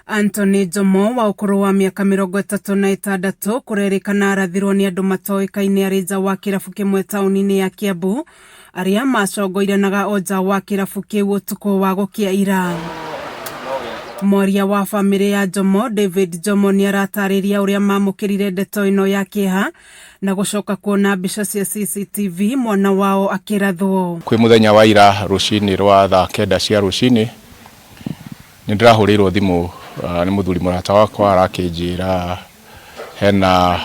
Anthony Njomo wa ũkũrũ wa mĩaka 36 kũrerĩkana arathirwo nĩ andũ matoĩkaine arĩ nja wa kĩrabu kĩmwe taũni-inĩ ya Kiambu arĩa macongoiranaga o nja wa kĩrabu kĩu ũtukũ wa gũkĩa ira. Mwaria wa bamĩrĩ ya Njomo David Njomo nĩ aratarĩria ũrĩa mamũkĩrire ndeto ĩno ya kĩeha na gũcoka kuona mbica cia CCTV mwana wao akĩrathwo. Kwĩ mũthenya wa ira rũcinĩ rwa thaa 9 cia rũcinĩ nĩ ndĩrahũrĩirwo thimũ nĩ mũthuri mũrata wakwa arakĩnjĩra hena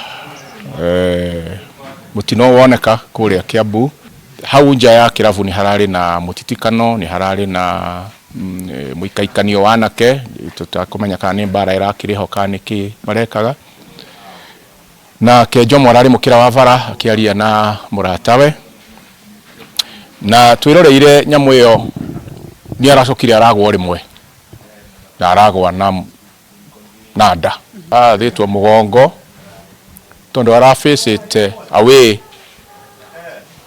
mũtino woneka kũrĩa Kiambu. Hau nja ya kĩrabu nĩ hararĩ na mũtitikano, nĩ hararĩ na mũikaikanio wa anake, tũtakũmenya kana nĩ mbara ĩrakĩrĩ ho kana nĩ kĩ marekaga. Nake Njomo ararĩ mũkĩra wa bara akĩaria na mũratawe, na twĩroreire nyamũ ĩyo nĩ aracokire aragwa o rĩmwe na aragwa na nda. Arathĩtwo mũgongo tondũ arabĩcĩte away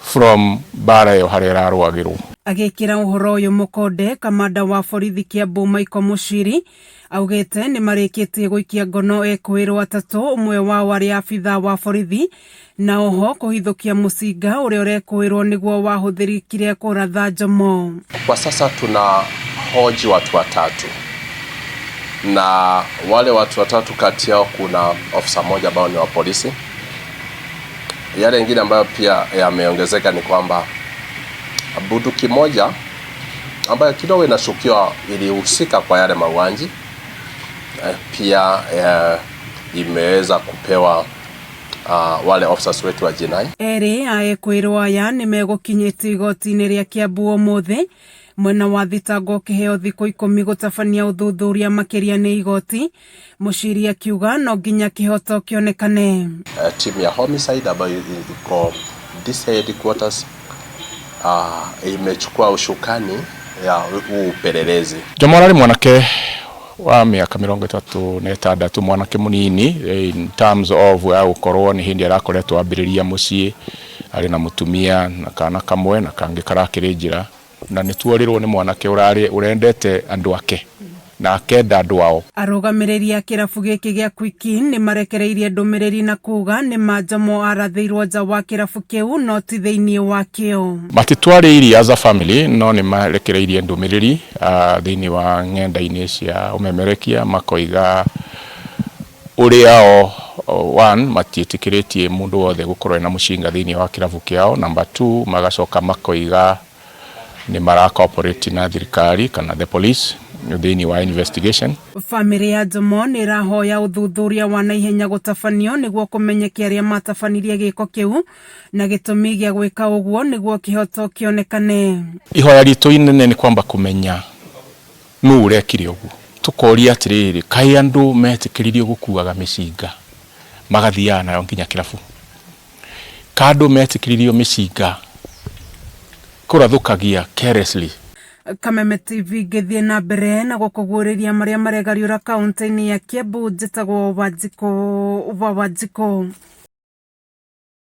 from mbara ĩyo harĩa ĩrarũagĩrwo. Agĩkĩra ũhoro ũyũ mũkonde, kamanda wa borithi Kiambu Michael Muchiri augĩte nĩ marĩkĩtie gũikia ngono ekũĩrwo atatũ, ũmwe wao arĩ abithaa wa borithi, na oho kũhithũkia mũcinga ũrĩa ũrekũĩrwo nĩguo wahũthĩrĩkire kũratha Njomo. Kwa sasa tuna hoji watu watatu, na wale watu watatu kati yao kuna ofisa mmoja ambao ni wa polisi. Yale ingine ambayo pia yameongezeka ni kwamba bunduki moja ambayo kidogo inashukiwa ilihusika kwa yale mauaji pia imeweza kupewa wale officers wetu wa jinai. Erĩ a ekũĩrwo aya nĩ megũkinyĩtio igoti-inĩ rĩa Kiambu ũmũthĩ, mwena wa thitango ũkĩheo thikũ 10 gũtabania ũthuthuria makĩria nĩ igoti. Muchiri akiuga no nginya kĩhoto kĩonekane. Timu ya homicide ambayo iko DCI headquarters imechukua ushukani ya huu upelelezi. Njomo ararĩ mwanake wa mĩaka 36, mwanake mũnini in terms of ya gũkorwo nĩ hĩndĩ arakoretwo ambĩrĩria mũciĩ, arĩ na mũtumia na kana kamwe na kangĩ karakĩrĩ njĩra, na nĩ tuorirwo nĩ mwanake ũrarĩ ũrendete andũ ake na akenda andũ ao. Arũgamĩrĩri a kĩrabu gĩkĩ gĩa Quick nĩ marekereirie ndũmĩrĩri na kuga nĩ ma Njomo arathĩirwo nja wa kĩrabu kĩu no ti thĩinĩ wakĩo. Matitwarĩirie as a family, no nĩ marekereirie ndũmĩrĩri thĩinĩ wa ng'enda-inĩ cia ũmemerekia, makoiga ũrĩa o one matiĩtĩkĩrĩtie mũndũ wothe gũkorwo ena mũcinga thĩinĩ wa kĩrabu kĩao. Number 2, magacoka makoiga nĩ mara cooperate na thirikari kana the police thĩinĩ wa investigation. Bamĩrĩ ya Njomo nĩ ĩrahoya ũthuthuria wa naihenya gũtabanio nĩguo kũmenyeke arĩa matabanirie gĩko kĩu na gĩtũmi gĩa gwĩka ũguo nĩguo kĩhoto kĩonekane. Ihoya ritũ inene nĩ kwamba kũmenya nũ ũrekire ũguo. Tũkoria atĩrĩrĩ, kaĩ andũ metĩkĩririo gũkuaga mĩcinga magathiaga nayo nginya kĩrabu? Ka andũ metĩkĩririo mĩcinga kũrathũkagia carelessly? Kameme TV ngĩthiĩ na mbere na gũkũguũrĩria marĩa maregariũra kaũntĩ-inĩ ya Kiambu. Njĩtagwo Wanjikũ wa Wanjikũ.